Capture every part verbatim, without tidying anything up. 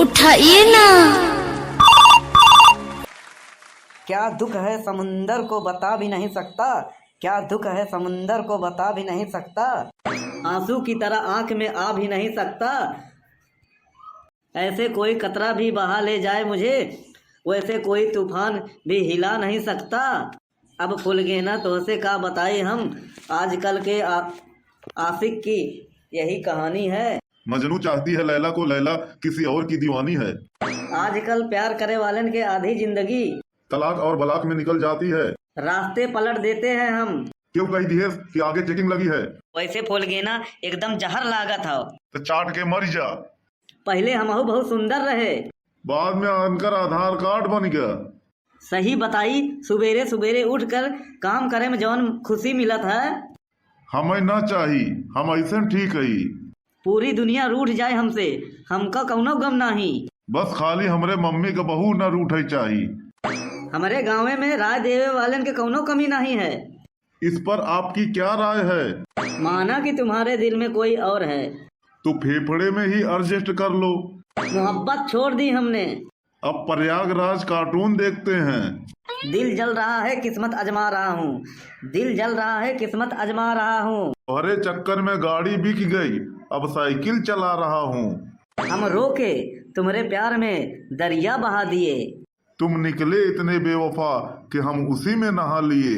उठाइए ना। क्या दुख है समुंदर को बता भी नहीं सकता, क्या दुख है समुंदर को बता भी नहीं सकता, आंसू की तरह आंख में आ भी नहीं सकता, ऐसे कोई कतरा भी बहा ले जाए मुझे, वैसे कोई तूफान भी हिला नहीं सकता। अब फुलगेना तोहसे का बताई हम, आजकल के आ-, आशिक की यही कहानी है। मजनू चाहती है लैला को, लैला किसी और की दीवानी है। आजकल प्यार करे वालन के आधी जिंदगी तलाक और बलाक में निकल जाती है। रास्ते पलट देते हैं हम। क्यों कही दिहेस कि आगे checking लगी है? वैसे फुलगेना एकदम जहर लागत हौ। तो चाट के मर जा। पहिले हमहू बहुत सुंदर रहे। बाद में अनकर आधार कार्ड बन गया। सही बताई, सुबेरे सुबेरे उठ कर काम करे में जौन खुशी मिलत है। हमें ना चाही, हम ऐसे ठीक हई। पूरी दुनिया रूठ जाए हमसे, हमका कौनो गम नाही। बस खाली हमरे मम्मी के बहू ना रूठे चाही। हमरे गाँवे में राय देवे वालन के कौनो कमी नाही है। इस पर आपकी क्या राय है? माना कि तुम्हारे दिल में कोई और है। तो फेफड़े में ही adjust कर लो। मोहब्बत छोड़ दी हमने। अब प्रयागराज cartoon देखते हैं। दिल जल रहा है, किस्मत आजमा रहा हूँ। दिल जल रहा है, किस्मत आजमा रहा हूँ। तुम्हारे चक्कर में गाड़ी बिक गई, अब साइकिल चला रहा हूँ। हम रो के तुम्हारे प्यार में दरिया बहा दिए। तुम निकले इतने बेवफा कि हम उसी में नहा लिए।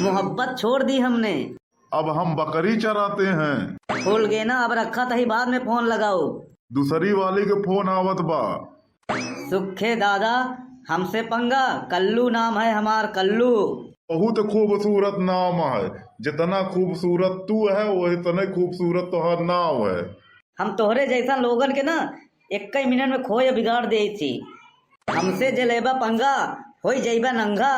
मोहब्बत छोड़ दी हमने। अब हम बकरी चराते हैं। फुलगेना, अब रखा तही, बाद में फोन लगाओ। दूसरी वाली के फोन आवत बा। सुखे दादा, हमसे पंगा, कल्लू नाम है हमार, कल्लू। बहुत खूबसूरत नाम है, जितना खूबसूरत तू है, वही तने खूबसूरत तोहार नाम है। हम तोहरे जैसन लोगन के ना एक ही मिनट में खोए बिगाड़ देई थी। हमसे जे लेबा पंगा, होई जइबा नंगा।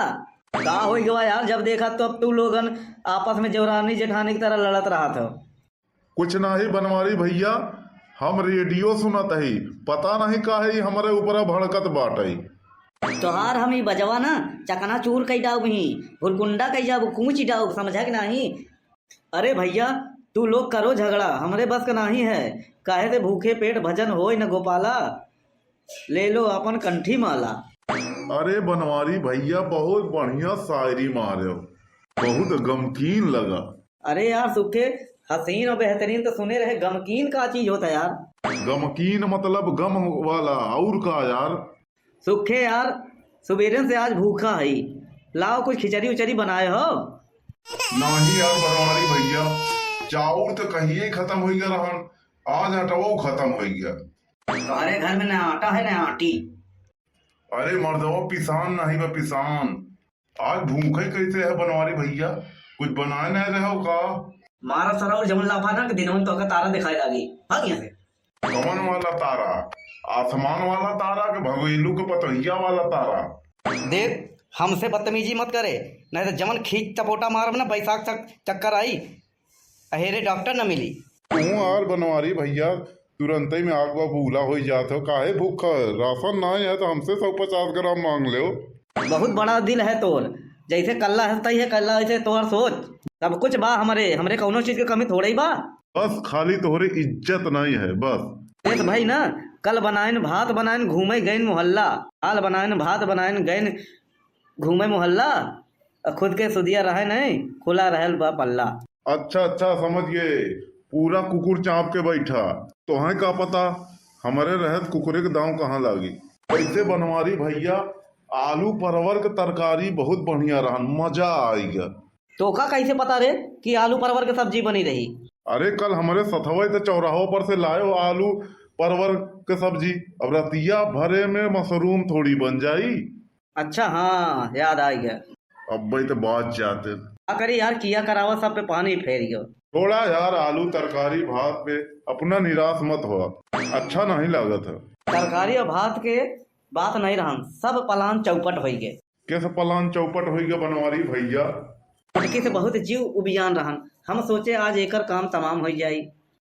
का होई गवा यार, जब देखा तब तू लोगन आपस में देवरानी जेठानी की तरह लड़त रहत हो। कुछ नाही बनवारी भैया, हम रेडियो सुनत हई, पता नहीं काहे ई हमरे ऊपर भड़कत बाटई। तोहार हम ई बजवा ना चकनाचूर कई डाउब ही, भुरकुंडा कई जाब, कूच डाउब, समझा कि नाही? अरे भैया, तू लोग करो झगड़ा, हमरे बस का नाही है। काहे से भूखे पेट भजन होय न गोपाला, ले लो अपन कंठी माला। अरे बनवारी भैया, बहुत बढ़िया शायरी मारे हो, बहुत गमकीन लगा। अरे यार सुखे, हसीन और बेहतरीन तो सुने रहे, गमकीन का चीज होता यार? गमकीन मतलब गम वाला, और का यार? सुखे यार, सुबेरे से आज भूखा हई, लाओ कुछ खिचड़ी उचड़ी बनाए हो? नाही यार बनवारी भैया, चाउर तो कहिए खत्म होइ गया रहन, आज आटवो खत्म होइ गया। तुम्हारे घर में ना आटा है ना आटी। अरे मर्दवा पिसान नाही बा पिसान। आज भूखे कैसे है बनवारी भैया, कुछ बनाए नहीं रहे हो का? मारा सराउर जमन लाफा ना कि दिनवन तो का तारा दिखाई लागी। भाग यहाँ से। कवन वाला तारा? आसमान वाला तारा के भगोइलू के पतोहिया वाला तारा? देख, हमसे बदतमीजी मत करे, नहीं तो जमन खींच चपोटा मारब ना, बैसाख चक-, चक्कर आई, अहेरे डॉक्टर न मिली। तू आर बनवारी भैया, तुरंतई में आग बा बूला होई जात हो, काहे भूखा है? राशन ना है तो हमसे सौ पचास ग्राम मांग लेओ। बहुत बड़ा दिल है तोर, जैसे कल्ला है तई है कल्ला, वैसे तोर सोच। सब कुछ बा हमरे, हमरे कौनो चीज के कमी थोड़े ही बा। बस खाली तोहरे इज्जत नहीं है बस। देख भाई ना, कल बनाइन भात बनाइन घूमे गइन मोहल्ला, काल बनाइन भात बनाइन गइन घूमे मोहल्ला, आ खुद के सुदिया रहे नहीं, खुला रहल बा पल्ला। अच्छा अच्छा समझ गए, पूरा कुकुर चाँप के बैठा। तोहें का पता हमरे रहत कुकुरे के दाँव कहाँ लागी। वैसे बनवारी भैया, आलू परवर के तरकारी बहुत बढ़िया रहन, मजा आइगा। तोका कैसे पता रे कि आलू परवर के सब्जी बनी रही? अरे कल हमरे सथवे त चौराहो पर से लायो आलू परवर के सब्जी। अब रतिया भरे में मशरूम थोड़ी बन जाई। अच्छा हाँ, याद आइगा। अब्बे त बात जाते। का करी यार, किया करावा सब पे पानी फेर गयो। थोड़ा यार आलू तरकारी भात पे अपना निराश मत हो, अच्छा नहीं लागत है। तरकारी और भात के बात नहीं रहन, सब पलान चौपट होई गए। कैसे पलान चौपट होई गए बनवारी भैया? फटकी से बहुत जीव उबियान रहन, हम सोचे आज एकर काम तमाम होई जाई।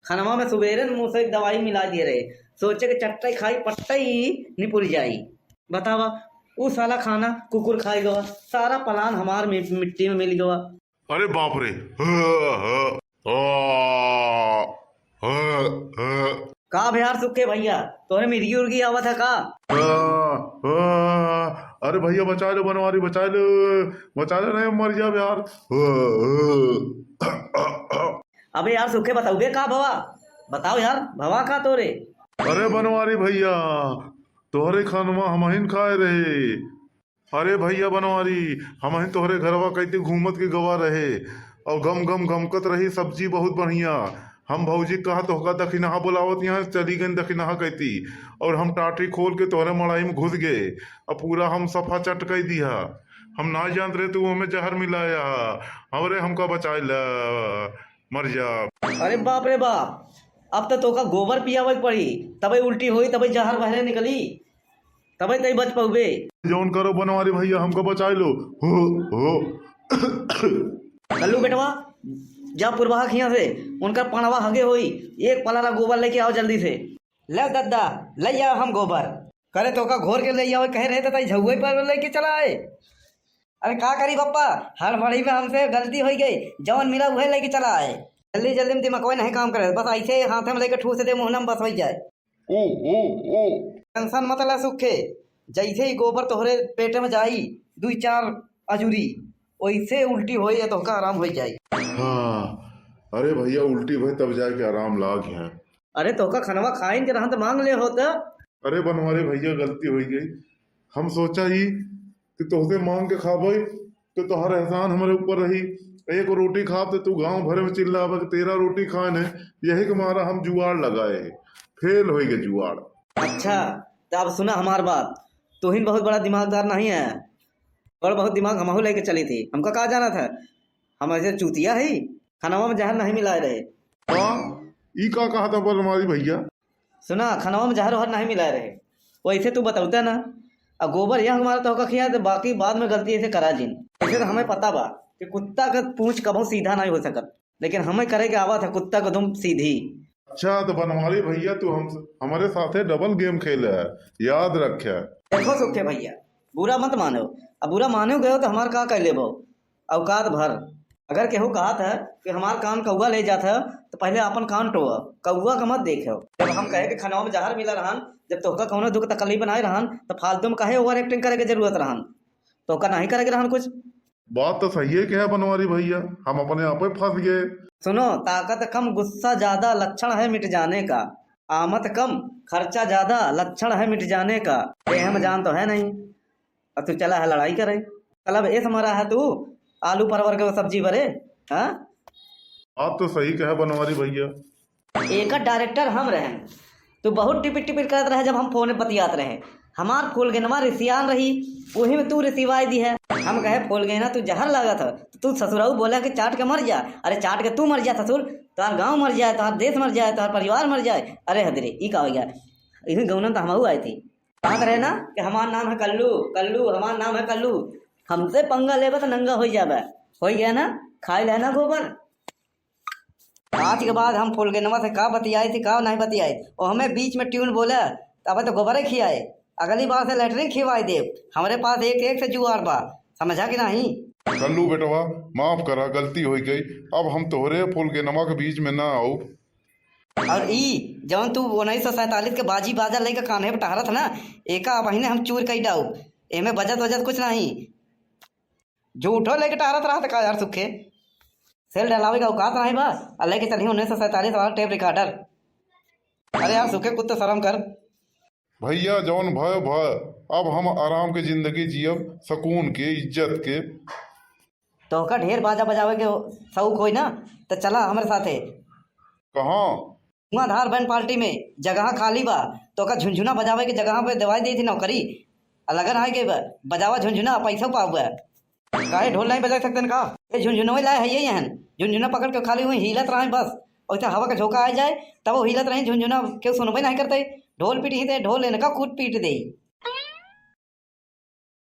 खनवा में सुबेरे न मुँह से एक दवाई मिला दिए रहे, सोचे के चट्टई खाई पट्टई निपुर जाई। बतावा, ऊ साला खाना कुकुर खाई गवा, सारा पलान हमार मि-, मिट्टी में मिल गवा। अरे बाप रे, ह, ह, आ, ह, ह। का बे यार सुखे भइया, तोहरे मिर्गी उर्गी आवत है का? आ, आ, अरे भइया बचाइ लो बनवारी, बचाइ लो, बचाइ लो, नहीं मर जाब यार। आ, आ। अबे यार सुखे, बतउबे का भवा? बताओ यार, भवा का तोरे? अरे बनवारी भइया, तोहरे खनवा हमहिन खाए रहे। अरे भइया बनवारी, हमहिन तोहरे घरवा कइती घूमत के गवा रहे, अउर गम गम गमकत रही सब्जी बहुत बढ़िया। हम भउजी कहा तोहका दखिनहा बोलावत यहाँ, चली गइन दखिनहा कइती, अउर हम टाटी खोल के तोहरे मड़ई में घुस गए, अउर पूरा हम सफा चट कइ दिहा। हम नाहीं जानत रहे तू ओहमें जहर मिलाया हा। अरे हमका बचाइ ला, मर जा। अरे बाप रे बाप, अब त तोका गोबर पियावे के पड़ी, तबे उल्टी होई, तबे जहर बहरे निकली, तबे तई बच पउबे। जउन करो बनवारी भइया, हमका बचाइ लो। हो, हो। कल्लू बेटवा, जा पुरवाहा खिया से, उनकर पड़वा हगे होई, एक पलारा गोबर लइके आओ जल्दी से। ले दद्दा, लइ आओ हम गोबर। करे तोका घोर के लइ आओ, कहे रहे त तई झउए पर लइके चला आए। अरे का करी बप्पा, हड़बड़ी में हमसे गलती होइ गई, जउन मिला उहे लइके चला आए। जल्दी जल्दी में दिमागवा नहीं काम करे, बस अइसे हाथे में लइके ठूस दे, मुँह में बस होइ जाए। ओ, ओ, ओ। Tension मत ला सुखे, जइसे ही गोबर तोहरे पेट में जाई, दुइ चार अजूरी, ओइसे उल्टी होई या तोहका आराम होइ जाई। हाँ, अरे भइया उल्टी भई तब जाइके आराम लाग है। अरे तोहका खनवा खाइन के रहन त माँग ले होत। अरे बनवारी भइया गलती होइ गई, हम सोचा ही कि तोहसे माँग के खाबे, तो तोहर एहसान हमरे ऊपर रही। एक रोटी खाब, तो तू गाँव भरे में चिल्लाबे कि तेरह रोटी खाएन है, यही के मारा हम जुआड़ लगाए हैं। Fail होइ गए जुआड़। अच्छा, त अब सुना हमार बात। तुहिन बहुत बड़ा दिमागदार नहीं है, बड़ बहुत दिमाग हमहू लइके चली थी। हमका का जाना था, हम अइसे चूतिया ही, खनवा में जहर नहीं मिलाए रहे। का? ई का कहा था बनवारी भइया? सुना, खनवा में जहर वहर नहीं मिलाए रहे, वइसे तू बतउता ना। अ गोबर यह हमारा तोहका खिया, त बाकी बाद में गलती अइसे करा जिन। अइसे त हमें पता बा कि कुत्ता क पूँछ कबहूँ सीधा नहीं होइ सकत, लेकिन हमें करे के आवत है कुत्ता क दुम सीधी। अच्छा, त बनवारी भइया तू हम, हमरे साथे double game खेले है, याद रखे। देखो सुखे भइया, बुरा मत मानो, अब बुरा मानो गयो त हमार का कइ लेबो? औकात भर। अगर केहू कहत है कि हमार कान कउआ ले जात है, त पहिले आपन कान टोवा, कउआ क मत देखेउ। जब हम कहे कि खनवा में जहर मिला रहन, जब तोहका कउनो दुख तकलीफ नाहीं रहन, त फालतू में काहे over acting करे के जरूरत रहन? तोहका नाहीं करे के रहन कुछ। बात त सहिए कहे बनवारी भइया, हम अपने आपे फँस गए। सुनो, ताकत कम, गुस्सा ज्यादा, लक्षण है मिट जाने का। आमद कम, खर्चा ज्यादा, लक्षण है मिट जाने का। ये हम जान तो है नहीं। अब तू चला है लड़ाई करे। तलब एस मरा है तू आलू परवर के सब्जी बरे, हाँ? बात तो सही कहे बनवारी भइया। एकर director हम रहेन। तू बहुत टिपिर टिपिर करत रहे जब हम फोन पे बतियात रहे। हमार फूलगेनवा रिसियान रही, ओही में तू रिसिवाई दिहे। हम कहे, "फूलगेना तू जहर लागत ह, त तू ससुराऊ बोला कि चाट के मर जा।" अरे चाट के तू मर जा ससुर, तोहार गाँव मर जाए, तोहार देश मर जाए, तोहार परिवार मर जाए। अरे हदरे, ई का होइ गया? इही गौनन त हमहू आए थी। कहत रहे ना कि हमार नाम है कल्लू, कल्लू, हमार नाम है कल्लू। हमसे पंगा लेबे त नंगा होइ जाबे। होइ गया ना, खाइ ले ना गोबर। आज के बाद हम फुलगेनवा से का बतियाई थी, का नहीं बतियाई, ओ हमें बीच में ट्यून बोले, त अब तो गोबरे खियाए। अगली बार से लेटरिन खिवाई देब। हमरे पास एक एक से जुआड़ बा, समझा कि नहीं? कल्लू बेटवा, माफ करा, गलती होइ गई। अब हम तोहरे फुलगेनवा के बीच में ना आउब। और ई जौन तू उन्नीस सौ सैंतालीस के बाजी बाजा लेके कान्हे पे टहरत ना, एका अबहिने हम चूर कई डाउब। एमे बजत वजत कुछ नहीं। झूठो लेके टहरत रहत का यार सुखे? सेल डलावे का औकात नहीं बा, आ लेके चलही उन्नीस सौ सैंतालीस वाला टेप रिकॉर्डर। अरे यार सुखे, कुछ तो शर्म कर। भैया, जौन भय भय, अब हम आराम के जिंदगी जियब, सुकून के, इज्जत के। तोहका ढेर बाजा बजावे के शौक होई ना, त चला हमरे साथे। कहाँ? धुआंधार बैंड पार्टी में जगह खाली बा, तोहका झुनझुना बजावे के जगह पे देवाई देई थी नौकरी। आ लगन आए के बा, बजावा झुनझुना, पैसा पावे। काहे ढोल नहीं बजा सकते का? ये झुनझुनवे लाए है ये हन। झुनझुना पकड़ के खाली हुई हिलत रहे बस। वैसे हवा का झोंका आ जाए, तब वो हिलत रही झुनझुना, केहू सुनबे नहीं करते। ढोल पीटी ही ते ढोल इनका कूट पीट दे।